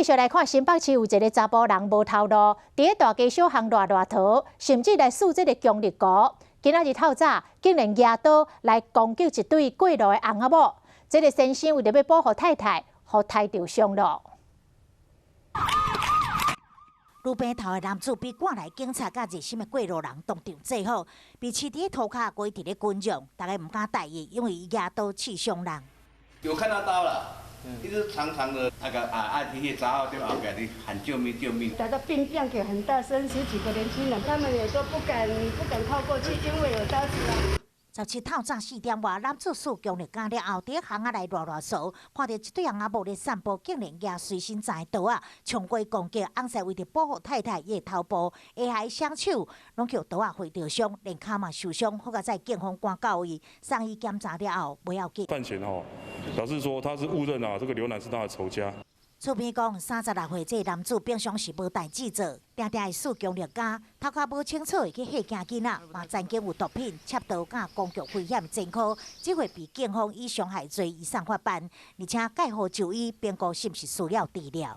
繼續來看新北市有一個查埔人無頭路，佇咧大街小巷亂亂逃，甚至來使這个強力糊。今仔日透早竟然舉刀來攻擊一對過路的翁仔某。這个先生為著欲保護太太，予刣著傷咯。路邊頭的男子被趕來警察佮熱心的過路人當場制服，被飼佇塗跤規佇咧群眾，大家毋敢大意，因為伊舉刀刺傷人。有看到刀了，一直長長的那個啊，啊，彼個查某佇後壁咧喊救命救命！打到乒乒叫很大聲，十幾個年輕人，他們也都不敢靠過去，因為有刀子啊。17透早4點外，男子使強力膠了後，佇巷仔內亂亂踅，看著一對翁仔某咧散步，竟然舉隨身藏的刀仔，衝過攻擊，翁婿為著保護太太，伊的頭部下頦雙手攏予刀仔劃著傷，連跤嘛受傷，好佳哉警方趕到位，送醫檢查了後，無要緊。犯前吼，表示說他是誤認啊，這個劉男是他的仇家。厝邊講，36歲這个男子平常是無代誌做，定定會使強力膠，頭殼無清楚會去嚇驚囡仔，嘛曾經有毒品、竊盜佮攻擊危險前科，這回被警方以傷害罪移送法辦，而且蓋好就醫，評估是毋是需要治療。